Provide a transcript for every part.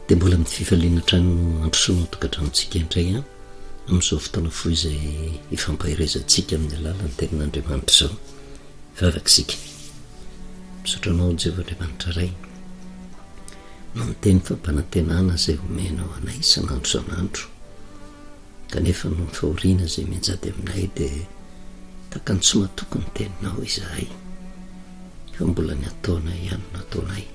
Dia mbola amin'ny fifaliana hatrany no androsoana ao an-tokantranontsika indray an, amin'izao fotoana fohy izay ifampaherezantsika amin'ny alalan'ny tenin'Andriamanitra izao. Vavaka isika. Misaotra anao Jehovah Andriamanitra Ray noho ny teny fampanantenana izay omenao anay isan'andro isan'andro. Kanefa noho ny fahoriana izay mianjady aminay dia tahaka ny tsy matoky ny teninao izahay, fa mbola ny ataonay ihany no ataonay.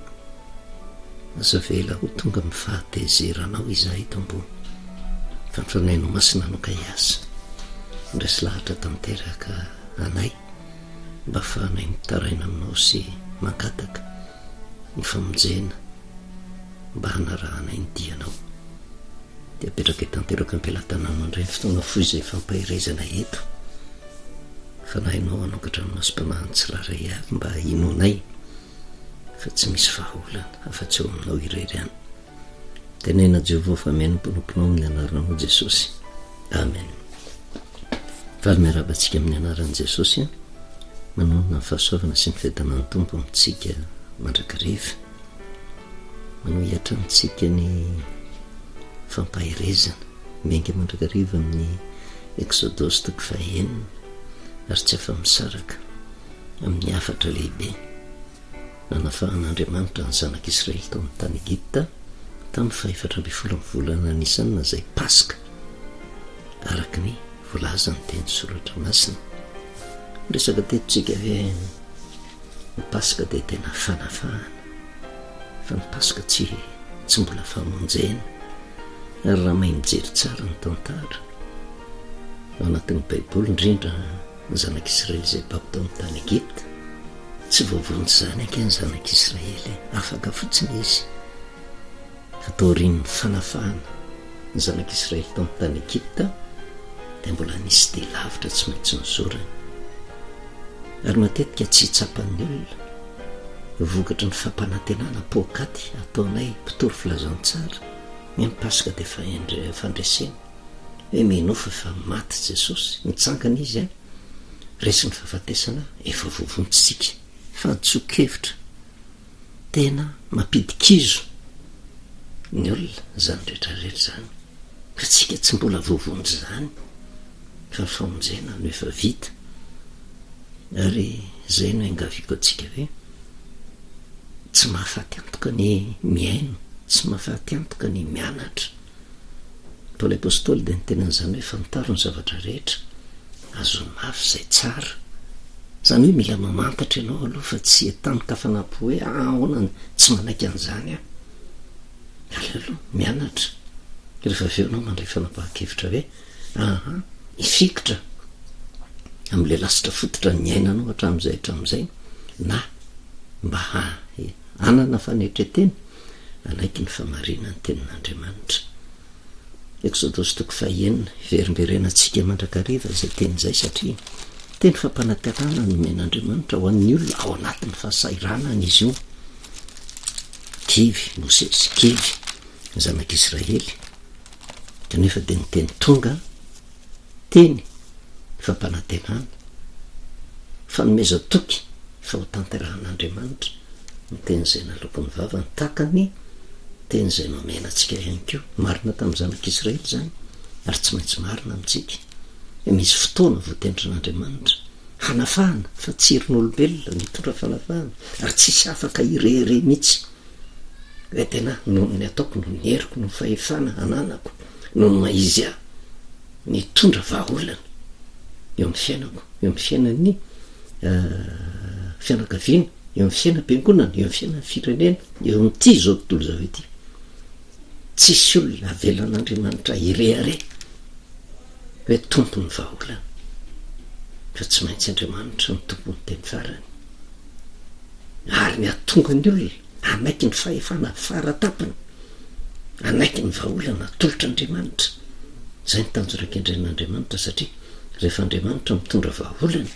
Aza avela ho tonga amin'ny fahatezeranao izahay Tompo, fa ny Fanahinao Masina no ka hiasa, handresy lahatra tanteraka anay mba hahafahanay mitaraina aminao sy mangataka ny famonjena mba hanarahanay ny dianao. Dia apetraka tanteraka am-pelatananao indray ny fotoana fohy izay fampaherezana eto. Fanahinao hanokatra ny masom-panahin'ny tsirairay avy mba hinoanay fa tsy misy vahaolana afa-tsy eo aminao irery ihany. Tenena Jehovah fa ameno mpanomponao amin'ny anaranao Jesosy. Amen. Faly miarahaba antsika amin'ny anaran'i Jesosy. Manonona ny fahasoavana sy ny fiadanan'ny Tompo amintsika mandrakariva. Manohy hatrany tsika ny fampaherezana, miainga mandrakariva amin'ny Eksodosy toko fahenina ary tsy afa-misaraka amin'ny hafatra lehibe nanafahan'Andriamanitra ny zanak'Israely tao amin'ny tany Egypta tamin'ny fahefatra ambin'ny folon'ny volana Nisana izay Paska araka ny voalazan'ny teny soratra masina. Niresaka teto tsika hoe Ny Paska dia tena fanafahana, fa ny Paska tsy tsy mbola famonjena. Ary raha mahay mijery tsara ny tantara ao anatin'ny Baiboly, indrindra ny zanak'Israely izay babo tao amin'ny tany Egypta, tsy voavonjy izany ange ny zanak'Israely e, afaka fotsiny izy. Fa taorian'ny fanafahana ny zanak'Israely tao amin'ny tany Egypta, dia mbola nisy dia lavitra tsy maintsy nizorany. Ary matetika tsy tsapan'ny olona, vokatry ny fampanantenana poakaty ataonay mpitory filazantsara, hoe ny Paska dia fandresena, hoe minoa fa efa maty Jesosy, nitsangana Izy an, resy ny fahafatesana, efa voavonjy isika. Fahadisoan-kevitra tena mampidi-kizo ny olona izany rehetra rehetra izany, fa tsika tsy mbola voavonjy izany fa ny famonjena no efa vita, ary izay no iangaviako antsika hoe tsy mahafaty antoka ny mihaino, tsy mahafaty antoka ny mianatra. Paoly Apostoly dia niteny an'izany hoe fantaro ny zavatra rehetra, azony mafy izay tsara. Izany hoe mila mamantatra ianao aloha fa tsy entanin-kafanam-po hoe ah ahoana no tsy manaiky an'izany aho. Aleo aloha mianatra, rehefa avy eo ianao mandray fanapahan-kevitra hoe aha, hifikitra amin'ilay lasitra fototra niainanao hatramin'izay hatramin'izay na mba hanana fanetren-tena Hanaiky ny fahamarinan'ny Tenin'Andriamanitra. Eksodosy toko fahenina, Hiverimberenantsika mandrakariva izay teny izay satria teny fampanantenana nomen'Andriamanitra ho an'ny olona ao anatin'ny fahasahiranana izy io. Kivy Mosesy, kivy ny zanak'Israely, kanefa dia ny teny tonga, teny fampanantenana, fanomezan-toky fa ho tanterahan'Andriamanitra ny teny izay naloaky ny vavany, tahaka ny teny izay nomena antsika ihany koa. Marina tamin'ny zanak'Israely izany, ary tsy maintsy marina amintsika. Hoe misy fotoana voatendrin'Andriamanitra hanafahana, fa tsy herin'olombelona no hitondra fanafahana, ary tsisy afaka hirehareha mihitsy hoe tena noho ny ataoko, noho ny heriko, noho ny fahefana ananako, noho ny maha izy ahy, nitondra vahaolana eo amin'ny fiainako, eo amin'ny fiainan'ny fianakaviana, eo amin'ny fiainam-piangonana, eo amin'ny fiainan'ny firenena, eo amin'ity izao tontolo izao ity. Tsisy olona avelan'Andriamanitra hirehareha hoe tompon'ny vahaolana, fa tsy maintsy Andriamanitra no tompon'ny teny farany. Ary ny hahatonga ny olona hanaiky ny fahefana fara-tampony, hanaiky ny vahaolana atolotr'Andriamanitra. Izay ny tanjona kendren'Andriamanitra satria rehefa Andriamanitra mitondra vahaolana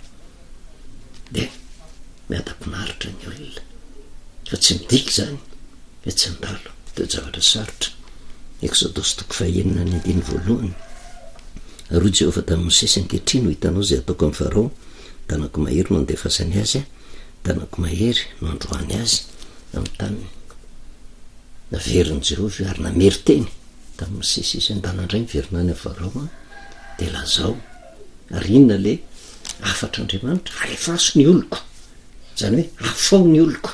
dia miadam-pinaritra ny olona. Fa tsy midika izany hoe tsy handalo toe-javatra sarotra. Eksodosy toko fahenina ny andininy voalohany. Ary hoy Jehovah tamin'i Mosesy, Ankehitriny ho hitanao izay hataoko amin'i Farao, tanako mahery no handefasany azy, tanako mahery no handroahany azy amin'ny taniny. Naverin'i Jehovah io ary namerin-teny tamin'i Mosesy izy hoe, Ndana indray miverina any amin'i Farao an, dia lazao. Ary inona ilay hafatr'Andriamanitra? Alefaso ny oloko. Izany hoe afao ny oloko.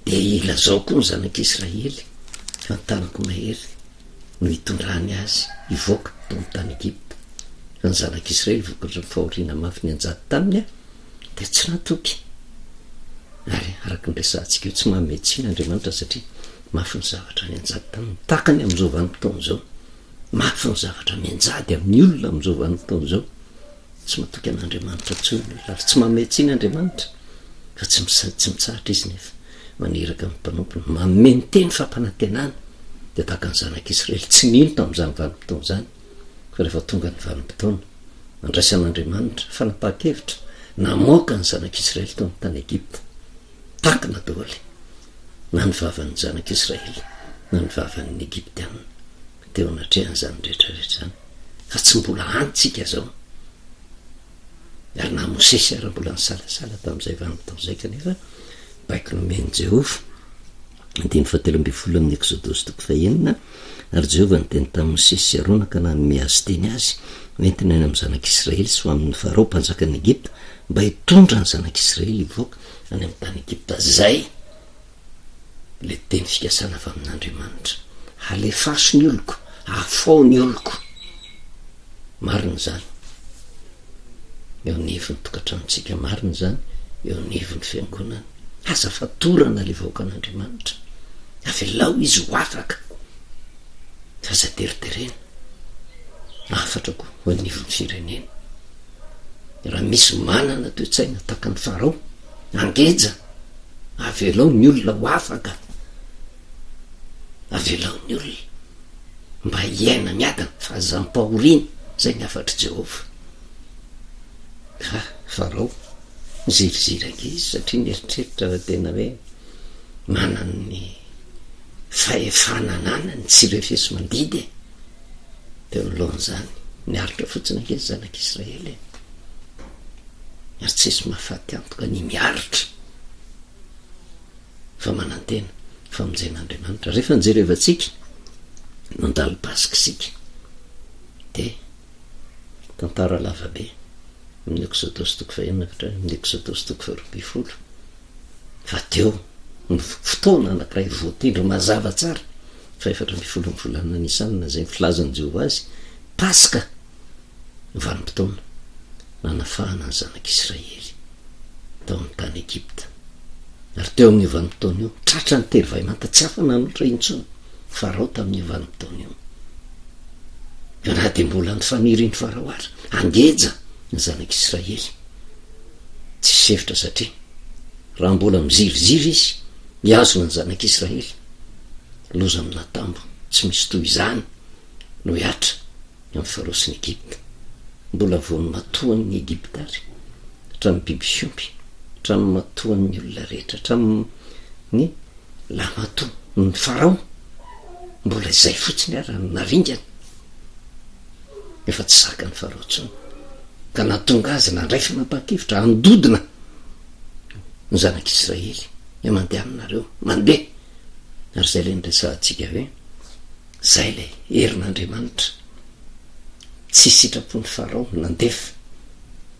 Dia ilazao koa ny zanak'Israely fa ny tanako mahery no hitondrany azy hivoaka tao amin'ny tany Egypta. Fa ny zanak'Israely vokatry ny fahoriana mafy nianjady taminy dia tsy natoky. Ary araka ny resahantsika io, tsy manome tsiny Andriamanitra satria mafy ny zavatra nianjady taminy. Takany amin'izao vanim-potoana izao. Mafy ny zavatra mianjady amin'ny olona amin'izao vanim-potoana izao. Tsy matoky an'Andriamanitra intsony ny olona ary tsy manome tsiny Andriamanitra fa tsy tsy mitsahatra izy nefa maniraka ny mpanompony manome ny teny fampanantenana dia tahaka ny zanak'Israely tsy nino tamin'izany vanim-potoana izany fa rehefa tonga ny vanim-potoana nandraisan'Andriamanitra fanapahan-kevitra namoaka ny zanak'Israely tao amin'ny tany Egypta takina daholo na ny vavan'ny zanak'Israely na ny vavan'ny Egyptiana teo anatrehan'izany rehetra rehetra izany fa tsy mbola any tsika zao ary na Mosesy ara mbola nisalasala tamin'izay vanim-potoana izay kanefa baiko nomen'i Jehovah andininy fahatelo ambin'ny folo amin'ny Eksodosy toko fahenina ary Jehovah niteny tamin'i Mosesy sy Arona ka nanome azy teny azy hoentina any amin'ny zanak'Israely sy ho amin'ny Farao mpanjakan'i Egypta mba hitondra ny zanak'Israely hivoaka any amin'ny tany Egypta izay Ilay teny fikasana avy amin'Andriamanitra. Alefaso ny oloko, afao ny oloko. Marina izany. Eo anivon'ny tokantranontsika, marina izany, eo anivon'ny fiangonana. Aza fatorana ilay vahoakan'Andriamanitra. Avelao izy ho afaka. Aza teriterena. Hafatra koa ho anivon'ny firenena. Raha misy manana toe-tsaina tahaka ny Farao, angeja. Avelao ny olona ho afaka. Avelao ny olona mba hiaina miadana fa aza ampahoriana. Izay ny hafatr'i Jehovah. Fa Farao niziriziry ange izy satria nieritreritra fa tena hoe manana ny fahefana ananany tsy refesi-mandidy e. Teo anoloan'izany, niaritra fotsiny ange ny zanak'Israely e. Ary tsisy mahafaty antoka ny miaritra fa manantena famonjen'Andriamanitra. Rehefa nijerevantsika nandalo Paska isika dia tantara lava be amin'ny Eksodosy toko fahenina ka hatramin'ny amin'ny Eksodosy toko faharoa ambin'ny folo fa teo ny fotoana anankiray voatendry mazava tsara fahefatra ambin'ny folo ny volana Nisana izay ny filazan'i Jehovah azy Paska vanim-potoana nanafahana ny Zanak'Israely tao amin'ny tany Egypta. Ary teo amin'io vanim-potoana io, tratra ny tery vaimanta tsy afa-nanoatra intsony Farao tamin'io vanim-potoana io. Ka na dia mbola nifanirian'i Farao ary hangeja ny Zanak'Israely, tsisy hevitra satria raha mbola miziriziry izy mihazona ny Zanak'Israely, loza amin'atambo tsy misy toy izany no hihatra Ny Farao sy ny Egypta. Mbola vao ny matoan' ny Egypta ary, hatramin'ny biby fiompy, hatramin'ny matoan' ny olona rehetra, hatramin' ny lahimatoan' ny Farao, mbola izay fotsiny ara no naringana. Efa tsy zakan'ny Farao intsony, ka nahatonga azy nandray fanapahan-kevitra handodona ny Zanak'Israely, hoe mandeha aminareo, mandeha! Ary izay ilay niresahantsika hoe. Zay ilay herin'Andriamanitra. Tsy sitrapon'i Farao ny nandefa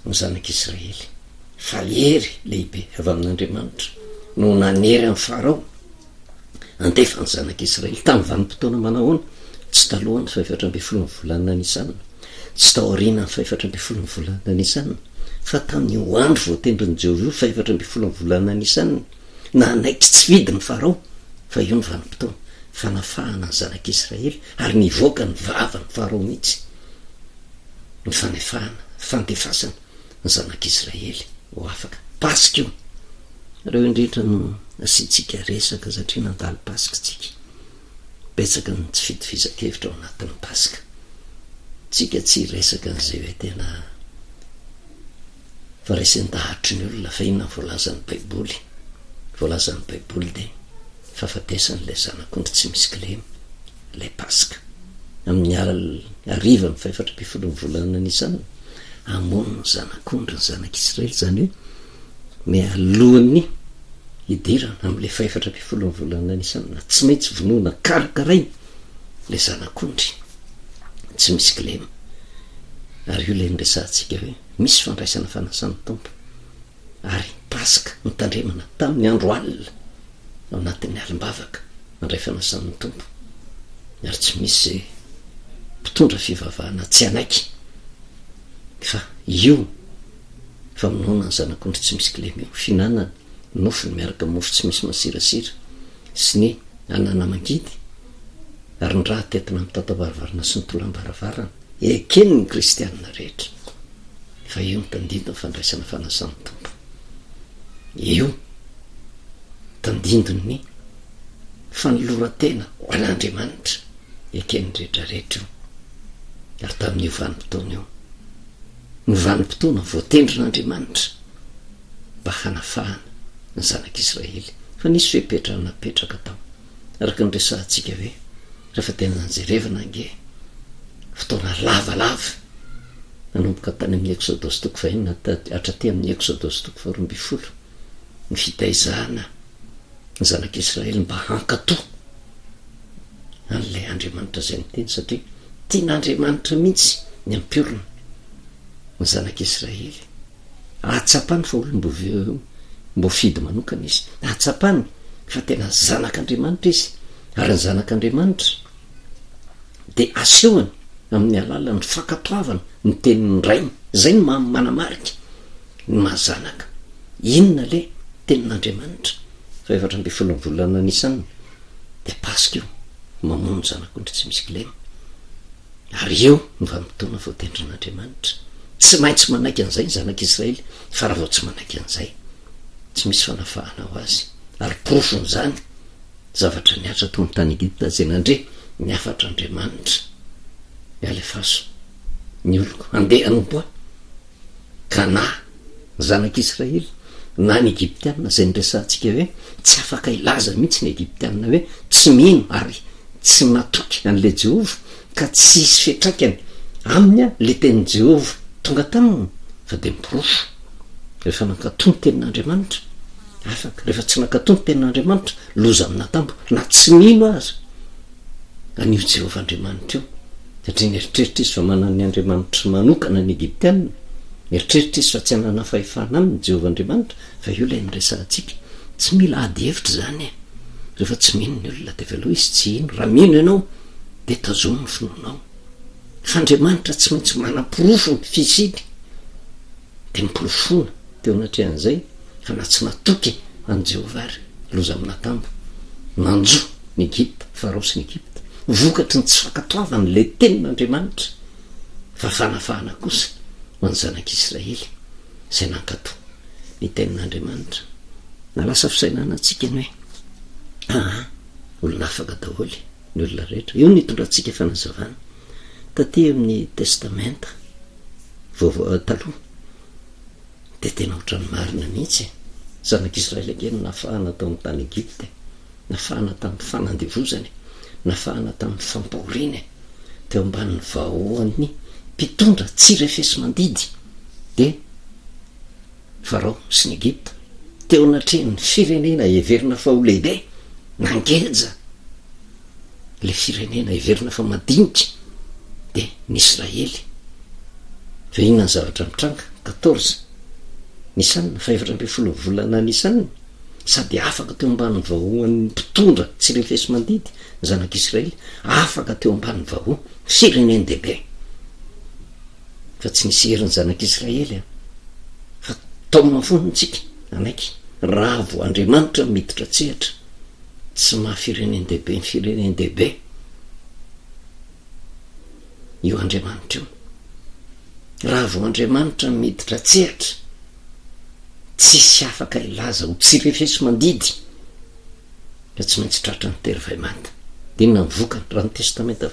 ny zanak'Israely, fa hery lehibe avy amin'Andriamanitra no nanery an'i Farao handefa ny zanak'Israely. Tamin'ny vanim-potoana manahoana? Tsy talohan'ny fahefatra ambin'ny folon'ny volana Nisana, tsy taorian'ny fahefatra ambin'ny folon'ny volana Nisana, fa tamin'io andro voatendrin'i Jehovah io, fahefatra ambin'ny folon'ny volana Nisana, Nanaiky tsy fidiny Farao fa io ny vanim-potoana fanafahana ny zanak'Israely ary nivoaka ny vavan'i Farao mihitsy ny fanefahana, fandefasana ny zanak'Israely ho afaka. Paska io. Ireo indrindra no asiantsika resaka satria nandalo Paska tsika. Betsaka ny tsy fitovizan-kevitra ao anatin'ny Paska. Tsika tsy hiresaka an'izay hoe tena Fa resen-dahatry ny olona fa inona ny voalazan'ny baiboly? Voalazan'ny baiboly dia fahafatesan'ilay zanak'ondry tsy misy kilema, ilay paska. Amin'ny harivan'ny fahefatra ambin'ny folon'ny volana Nisana, hamono ny zanak'ondry ny zanak'Israely, izany hoe mialohan'ny. hidirana amin'ilay fahefatra ambin'ny folon'ny volana Nisana, tsy maintsy vonoina karakaraina ilay zanak'ondry tsy misy kilema. Ary io ilay niresahantsika hoe misy fandraisana fanasan'ny Tompo. Ary Paska notandremana tamin'ny andro alina ao anatin'ny alim-bavaka mandray fanasan'ny Tompo. Ary tsy misy mpitondra fivavahana tsy hanaiky fa io famonoana ny zanak'ondry tsy misy kilema io, fihinanana nofony miaraka amin'ny mofo tsy misy masirasira sy ny anana mangidy ary ny rà atetina amin'ny tataom-baravarana sy ny tolam-baravarana, eken'ny kristianina rehetra fa io no tandindon'ny fandraisana fanasan'ny Tompo. Io tandindon'ny fanoloran-tena ho an'Andriamanitra, eken'ny rehetra rehetra io. Ary tamin'io vanim-potoana io, ny vanim-potoana voatendrin'Andriamanitra mba hanafahana ny zanak'Israely, fa nisy fepetra napetraka tao, araka ny resahantsika hoe rehefa tena jerevana ange fotoana lavalava nanomboka tany amin'ny Eksodosy toko fahenina hatraty amin'ny Eksodosy toko faharoa ambin'ny folo ny fitaizana ny zanak'Israely mba hankatò an'ilay Andriamanitra izay niteny satria tian'Andriamanitra mihitsy ny hampiorina ny zanak'Israely. Ahatsapany fa olom-boafidy manokana izy. Ahatsapany fa tena zanak'Andriamanitra izy. Ary ny zanak'Andriamanitra dia asehony amin'ny alalan'ny fankatoavana ny tenin'ny Rainy. Izay no maha manamarika ny maha zanaka. Inona le tenin'Andriamanitra? Fahefatra ambin'ny folon'ny volana Nisana dia Paska io, mamono zanak'ondry tsy misy kilema. Ary eo no vanim-potoana voatendrin'Andriamanitra. Tsy maintsy manaiky an'izay ny zanak'Israely, fa raha vao tsy manaiky an'izay, tsy misy fanafahana ho azy. Ary porofon'izany, zavatra nihatra tao amin'ny tany Egypta, izay nandre ny hafatr'Andriamanitra, Alefaso ny oloko handeha hanompo Ahy. Ka na ny zanak'Israely na ny Egyptiana izay niresahantsika hoe tsy afaka hilaza mihitsy ny Egyptiana hoe tsy mino ary tsy matoky an'ilay Jehovah ka tsy hisy fiantraikany aminy ilay tenin'i Jehovah tonga taminy fa dia miporofo rehefa nankatò ny tenin'Andriamanitra afaka, rehefa tsy nankatò ny tenin'Andriamanitra loza amin'atambo na tsy mino aza. an'io Jehovah Andriamanitra io, satria nieritreritra izy fa manana ny andriamanitry manokana ny Egyptiana, nieritreritra izy fa tsy hanana fahefana aminy Jehovah Andriamanitra, fa io ilay niresahantsika. Tsy mila ady hevitra izany e! Rehefa tsy mino ny olona dia avelao izy tsy hino, raha mino ianao dia tazomy ny finoanao. Fa Andriamanitra tsy maintsy manaporofo ny fisiany, dia noporofoina teo anatrehan'izay fa na tsy natoky an'i Jehovah ary, loza amin'atambo, nanjo. ny Egypta, Farao sy ny Egypta, vokatry ny tsy fankatoavany ilay tenin'Andriamanitra, fa fanafahana kosa ho an'ny zanak'Israely izay nankatò ny tenin'Andriamanitra. Na lasa fisainana antsika ny hoe, aa, olona afaka daholo ny olona rehetra. Io no itondrantsika fanazavana. Taty amin'ny Testamenta vaovao taloha dia tena ohatran'ny marina mihitsy e. Zanak'Israely ange no nafahana tao amin'ny tany Egypta e. Nafahana tamin'ny fanandevozana e, nafahana tamin'ny fampahoriana e, teo ambanin'ny vahoan'ny mpitondra tsy refesi-mandidy, dia Farao sy ny Egypta, teo anatrehan'ny firenena heverina fa ho lehibe, nangeja ilay firenena heverina fa madinika, dia ny Israely. Fa inona ny zavatra mitranga? Quatorze Nisan, fahefatra ambin'ny folo volana Nisan. Sady afaka teo ambanin'ny vahoan'ny mpitondra tsy refesi-mandidy ny zanak'Israely, afaka teo ambanin'ny vahoa firenen-dehibe. Fa tsy nisy hery ny zanak'Israely an! Fa taomina foana isika hanaiky raha vao Andriamanitra miditra an-tsehatra, tsy maha firenen-dehibe ny firenen-dehibe io Andriamanitra io. Raha vao Andriamanitra miditra an-tsehatra, Tsisy afaka hilaza ho tsy refesi-mandidy fa tsy maintsy tratran'ny tery vay manta. Dia inona ny vokany? Raha ny Testamenta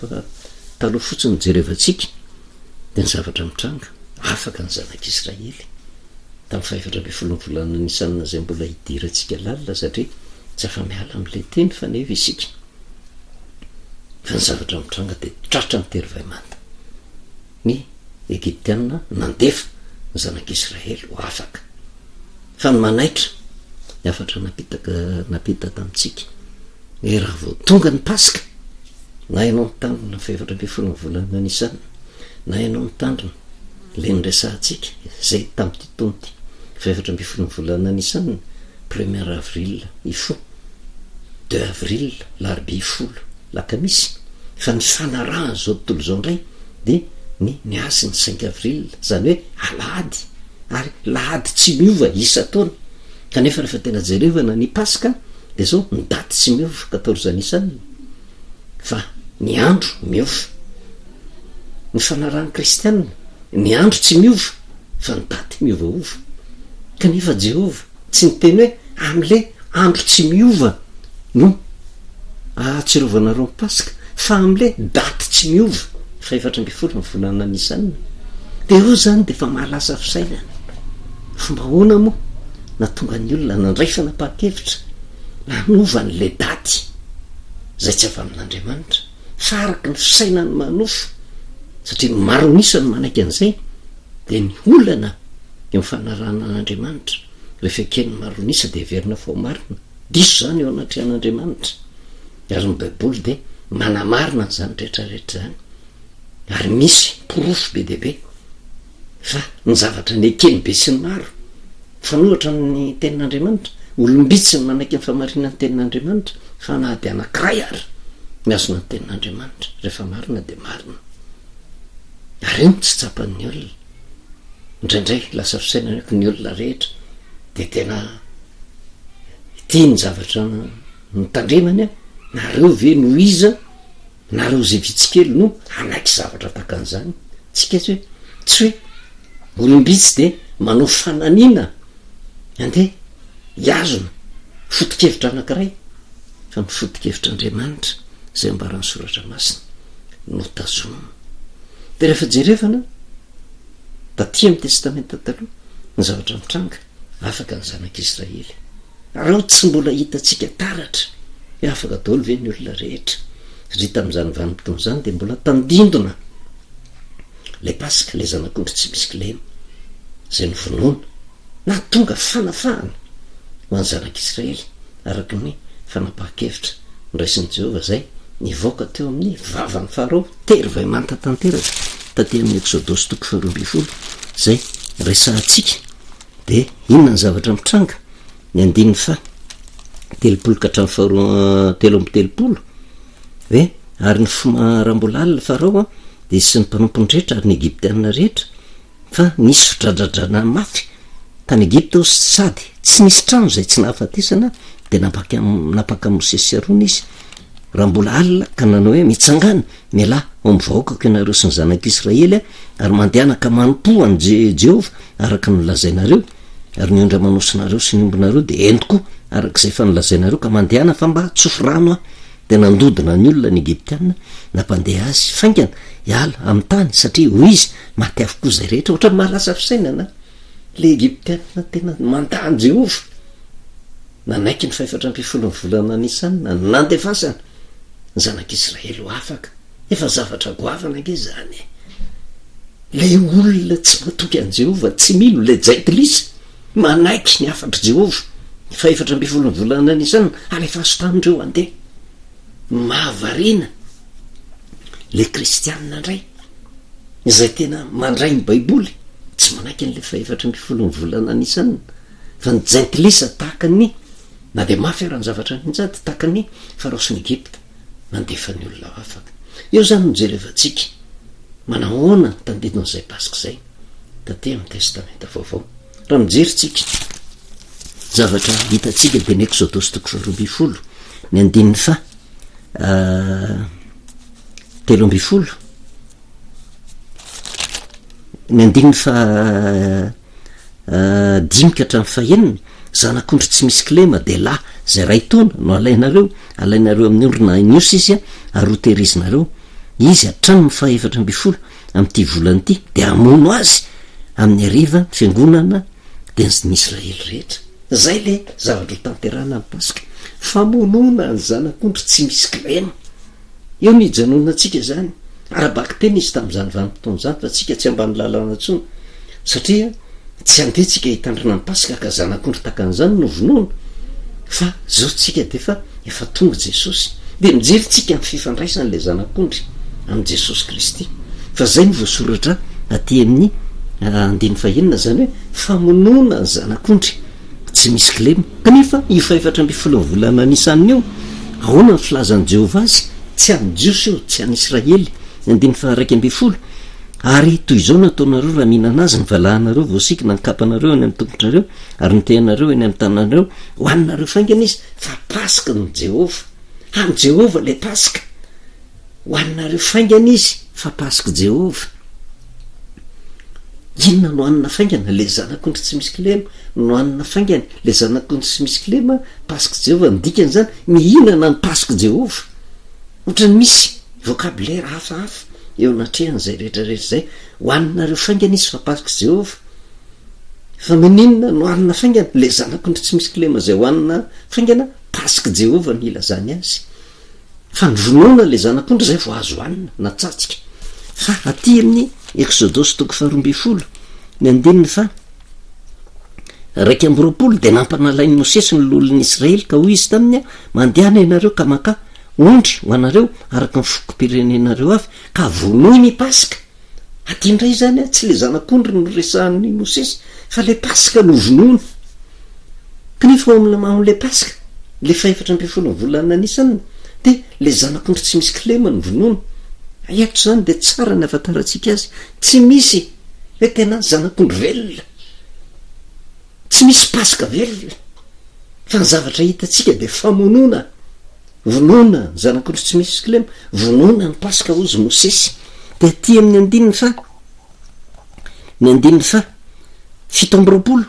Taloha fotsiny no jerevantsika dia ny zavatra mitranga, afaka ny zanak'Israely tamin'ny fahefatra ambin'ny folon'ny volana Nisana izay mbola hidirantsika lalina satria tsy afa-miala amin'ilay teny faneva isika. Fa ny zavatra mitranga dia tratran'ny tery vay manta. Ny Egyptiana nandefa ny zanak'Israely ho afaka. Fa ny manaitra Ny hafatra napitaka napita tamintsika hoe raha vao tonga ny Paska, na ianao mitandrina ny fahefatra ambin'ny folon'ny volana Nisana, na ianao mitandrina ilay niresahantsika izay tamin'ity taona ity, fahefatra ambin'ny folon'ny volana Nisana, premier avril hifoha, deux avril, larobia folo, lakamisy, fa ny fanarahan'izao tontolo izao indray dia ny ny azy ny cinq avril, izany hoe alahady, ary lahady tsy miova isan-taona. Kanefa rehefa tena jerevana ny Paska dia zao, ny daty tsy miova, quatorze Nisan, fa ny andro miova. Ny fanarahan'ny kristiana, ny andro tsy miova fa ny daty miovaova. Kanefa Jehovah tsy niteny hoe amin'le andro tsy miova no ahatsirovanareo ny Paska fa amin'le daty tsy miova, faha-14 ny volana Nisan. Dia eo izany dia efa mahalasa fisainana. Fomba ahoana moa nahatonga ny olona nandray fanapahan-kevitra nanova an'le daty izay tsy avy amin'Andriamanitra fa araka ny fisainany maha-nofo, satria ny maro an'isa no manaiky an'izay, dia ny olana eo amin'ny fanarahana an'Andriamanitra, rehefa eken'ny maro an'isa dia heverina fa ho marina. Diso izany eo anatrehan'Andriamanitra, ary ny Baiboly dia manamarina an'izany rehetrarehetra izany, ary misy porofo be dia be fa ny zavatra neken'ny besinimaro, mifanohitra amin'ny Tenin'Andriamanitra, olom-bitsy no manaiky ny fahamarinan'ny Tenin'Andriamanitra, fa na dia anankiray ary mihazona ny Tenin'Andriamanitra, rehefa marina dia marina. Ary io no tsy tsapan'ny olona. Indraindray lasa fisainana hoe ny olona rehetra dia tena tia ny zavatra notandremany an, nareo ve no iza? Nareo izay vitsy kely no hanaiky zavatra tahaka an'izany. Tsika tsy hoe, tsy hoe olom-bitsy dia manao fananiana andeha hihazona foto-kevitra anankiray, fa ny foto-kevitr'Andriamanitra izay ambaran'ny Soratra Masina no tazomina. Dia rehefa jerevana taty amin'ny Testamenta Taloha ny zavatra nitranga, afaka ny zanak'Israely. Reo tsy mbola hitantsika taratra hoe afaka daholo ve ny olona rehetra satria tamin'izany vanim-potoana izany dia mbola tandindona ilay paska, ilay zanak'ondry tsy misy kilema izay novonoina nahatonga fanafahana ho an'ny zanak'Israely araka ny fanapahan-kevitra noraisin'i Jehovah izay nivoaka teo amin'ny vavan'i Farao tery vay manta tanteraka taty amin'ny Eksodosy toko faharoa ambin'ny folo izay resahantsika. Dia inona ny zavatra mitranga? Ny andininy faha 30 ka hatramin'ny faharoa 33 hoe ary ny foma raha mbola alina Farao dia izy sy ny mpanompony rehetra ary ny Egyptiana rehetra fa nisy fidradradrana mafy tany Egypta ao sady tsy nisy trano izay tsy nahafatesana dia nampaka nampaka Mosesy sy Arona izy raha mbola alina ka nanao hoe mitsangana Mialà ao amin'ny vahoakako ianareo sy ny zanak'Israely, ary mandehana ka manompoa an'i Jehovah, araka ny nolazainareo, ary ny ondry aman'osinareo sy ny ombinareo dia ento koa, araka izay efa nolazainareo, ka mandehana fa mba tsofy rano aho. Dia nandodona ny olona ny Egyptiana, nampandeha azy faingana hiala amin'ny tany, satria hoy izy, Maty avokoa izay rehetra. Ohatran'ny mahalasa fisainana ilay Egyptiana tena mandà an'i Jehovah. Nanaiky ny fahefatra ambin'ny folon'ny volana Nisana nandefasana ny zanak'Israely ho afaka. Efa zavatra goavana ange izany e! Ilay olona tsy matoky an'i Jehovah, tsy mino, ilay jentilisa, manaiky ny hafatr'i Jehovah, ny fahefatra ambin'ny folon'ny volana Nisana, alefaso tany ireo handeha. Mahavariana ilay kristianina indray, izay tena mandray ny Baiboly, tsy manaiky an'ilay fahefatra ambin'ny folon'ny volana Nisana. Fa ny jentilisa tahaka ny, na dia mafy ara ny zavatra nianjady, tahaka ny Farao sy ny Egypta, nandefa ny olona ho afaka. Eo izany no jerevantsika, manahoana ny tandindon'izay Paska izay, taty amin'ny Testamenta Vaovao. Raha mijery tsika, zavatra hitantsika dia ny Eksodosy toko faharoa ambin'ny folo, ny andininy faha 13, ny andininy faha dimy ka hatramin'ny fahenina, zanak'ondry tsy misy kilema dia lahy izay iray taona no alainareo, alainareo amin'ny ondry na ny osy izy ary hoterizinareo izy hatramin'ny fahefatra ambin'ny folo amin'ity volana ity, dia hamono azy amin'ny hariva ny fiangonana dia ny Israely rehetra. Izay le zavatra hotanterahana amin'ny Paska, famonoana ny zanak'ondry tsy misy kilema. Eo no ijanonantsika izany. Ara-bakiteny izy tamin'izany vanim-potoana izany fa tsika tsy ambany lalàna intsony satria tsy andeha tsika hitandrina ny Paska ka zanak'ondry tahaka an'izany no vonoina. Fa zao tsika de efa efa tonga Jesosy. De mijery tsika ny fifandraisan le zanak'ondry amin'i Jesosy Kristy. Fa zay no voasoratra aty amin'ny andininy fahenina zany hoe famonoana ny zanak'ondry tsy misy kilema. Kanefa io fahefatra ambin'ny folon'ny volana Nisana io, ahoana ny filazan'i Jehovah azy? Tsy an'ny Jiosy io, tsy an'i Israely. Andininy faha-11, Ary toy izao no ataonareo raha mihinana azy, ny valahanareo voasikina, ny kapanareo eny amin'ny tongotrareo, ary ny tehinareo eny amin'ny tananareo, hohaninareo faingana izy, fa Paska ny Jehovah. An'i Jehovah ilay Paska. Hohaninareo faingana izy, fa Pask'i Jehovah. Inona no hanina faingana? Ilay zanak'ondry tsy misy kilema no hanina faingana. Ilay zanak'ondry tsy misy kilema, Pask'i Jehovah. Ny dikan'izany, mihinana ny Pask'i Jehovah. Ohatran'ny misy vocabulaire hafahafa eo anatrehan'izay rehetra rehetra izay. Hohaninareo faingana izy fa Pask'i Jehovah. Fa maninona no hanina faingana? Ilay zanak'ondry tsy misy kilema izay hohanina faingana, Pask'i Jehovah no ilazany azy. Fa ny vonoina ilay zanak'ondry izay vao azo hanina na tsatsika. Fa aty amin'ny Eksodosy toko faharoa ambin'ny folo, ny andininy faha 21 dia nampanalain'i Mosesy ny loholon'ny Israely ka hoy izy taminy, Mandehana ianareo ka makà ondry ho anareo araka ny fokom-pirenenareo avy, ka vonoy ny Paska. Aty indray izany tsy ilay zanak'ondry no resahan'i Mosesy fa ilay Paska no vonoina. Kanefa ao amin'ny amin'ilay Paska, ilay fahefatra ambin'ny folon'ny volana Nisana, dia ilay zanak'ondry tsy misy kilema no vonoina. Eto izany dia tsara ny ahafantarantsika azy, tsy misy hoe tena zanak'ondry velona. Tsy misy Paska velona, fa ny zavatra hitantsika dia famonoana, vonoana ny zanak'ondry tsy misy kilema, vonoana ny Paska hozy Mosesy. Dia aty amin'ny andininy faha, ny andininy faha 27,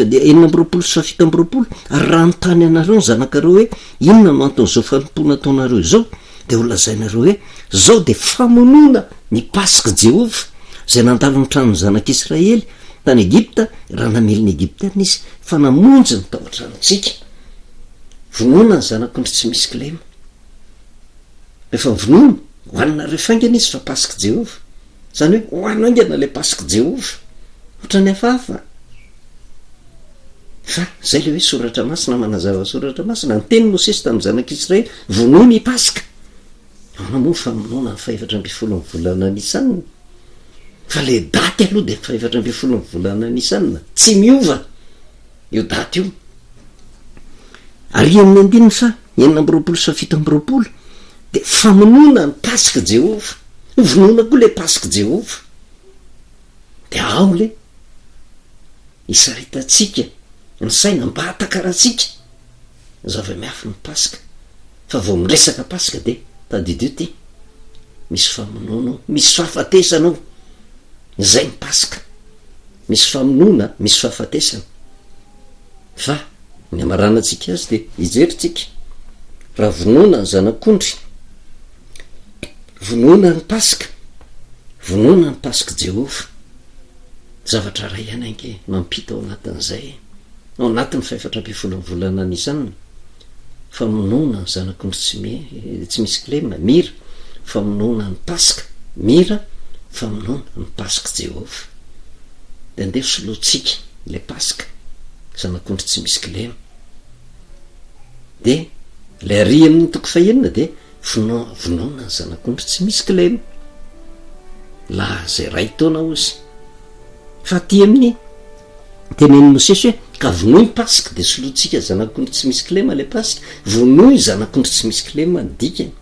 dia 26 sy faha 27, ary raha hanontany anareo ny zanakareo hoe, inona no anton'izao fanompoana ataonareo izao? Dia ho lazainareo hoe, Izao dia famonoana ny Pask'i Jehovah, izay nandalo ny tranon'ny zanak'Israely, Tany Egypta, raha namely ny Egyptiana izy, fa namonjy ny tao an-tranontsika. Vonoina ny zanak'ondry tsy misy kilema. Rehefa vonoina, hohaninareo faingana izy fa Pask'i Jehovah. Izany hoe, hohano haingana ilay Pask'i Jehovah. Ohatran'ny hafahafa. Fa izay ilay hoe soratra masina manazava soratra masina. Niteny Mosesy tamin'ny zanak'Israely, vonoy ny Paska. Ahoana moa ny famonoana ny fahefatra ambin'ny folon'ny volana Nisana? Fa le daty aloha dia fahefatra ambin'ny folon'ny volana Nisana, tsy miova io daty io. Ary amin'ny andininy faha 26 sy faha 27 dia famonoana ny Paska Jehovah. Hovonoina koa le Paska Jehovah. Dia ao le isaritantsika ny saina mba hahatakarantsika ny zava-miafin'ny Paska. Fa vao miresaka Paska dia tadidio ity, misy famonoana ao, misy fahafatesana ao, izay ny Paska. Misy famonoana, misy fahafatesana. Fa ny hamaranantsika azy dia hijery tsika, raha vonoina ny zanak'ondry, vonoina ny Paska, vonoina ny Pask'i Jehovah. Zavatra iray ihany ange mampita ao anatin'izay, ao anatin'ny fahefatra ambin'ny folon'ny volana Nisana, Famonoana ny zanak'ondry tsy tsy misy kilema, mira, famonoana ny Paska, mira, famonoana ny Pask'i Jehovah. Dia andeha ho solointsika ilay Paska, zanak'ondry tsy misy kilema. Dia ilay ary amin'ny toko fahenina dia vono vonoana ny zanak'ondry tsy misy kilema. Laha izay iray taona hozy. Fa aty amin'ny Tenenin'i Mosesy hoe, Ka vonoy ny Paska, dia solointsika zanak'ondry tsy misy kilema ilay Paska. Vonoy zanak'ondry tsy misy kilema ny dikany.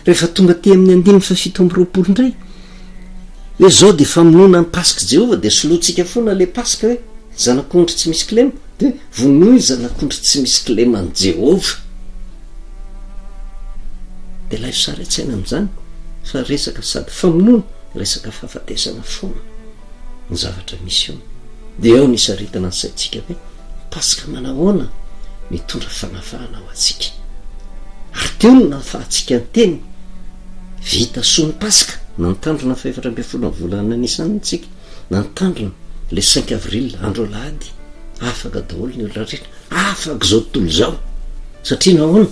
Rehefa tonga aty amin'ny andininy fahafito amby roapolo indray, hoe izao dia famonoana ny Pask'i Jehovah, dia solointsika foana ilay Paska hoe zanak'ondry tsy misy kilema, dia hoe vonoy zanak'ondry tsy misy kileman'i Jehovah. Dia alaivo sary an-tsaina amin'izany fa resaka sady famonoana, resaka fahafatesana foana. ny zavatra misy eo. Dia eo ny isaritana ny saintsika hoe Paska manahoana mitondra fanafahana ho antsika. Ary teo no nahafahantsika niteny, vita soa ny Paska, nantandrina ny fahefatra ambin'ny folon'ny volana Nisana isika, nantandrina le cinq avril, andro alahady, afaka daholo ny olona rehetra, afaka izao tontolo izao. Satria nahoana?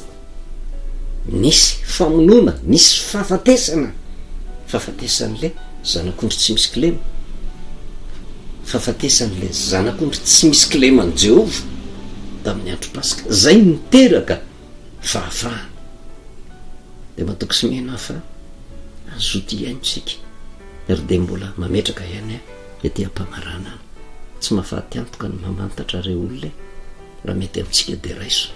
Nisy famonoana, nisy fahafatesana, fahafatesan'le zanak'ondry tsy misy kilema, fahafatesan'le zanak'ondry tsy misy kileman'i Jehovah. tamin'ny andro Paska, izay niteraka fahafahana. Dia matoky sy mino aho fa hazoto hihaino isika, ary dia mbola mametraka ihany aho ety am-pamaranana. Tsy mahafaty antoka ny mamantatra re olona e! Raha mety amintsika dia raiso.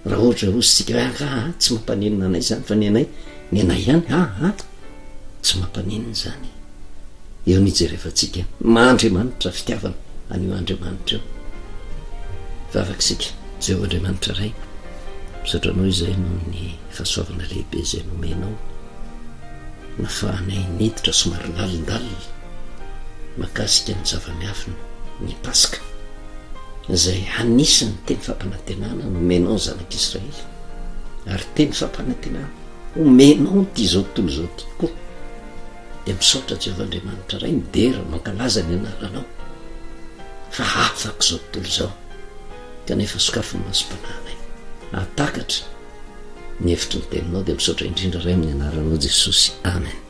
Raha ohatra hozy tsika hoe angaha a, tsy mampaninona anay izany fa ny anay, ny anay ihany, aa, tsy mampaninona izany e. Eo no ijerevantsika maha Andriamanitra fitiavana an'io Andriamanitra io. Vavaka isika, Jehovah Andriamanitra Ray, misaotra Anao izay noho ny fahasoavana lehibe izay nomenao, nafahanay niditra somary lalindalina mahakasika ny zava-miafina, ny Paska. izay anisan'ny teny fampanantenana nomenao ny zanak'Israely, ary teny fampanantenana omenao ity izao tontolo izao ity koa. Dia misaotra Jehovah Andriamanitra Ray, midera, mankalaza ny anaranao, fa afaka izao tontolo izao, kanefa sokafy ny masom-panahinay hahatakatra ny hevitry ny teninao. Dia misaotra indrindra Ray amin'ny anaranao Jesosy. Amen.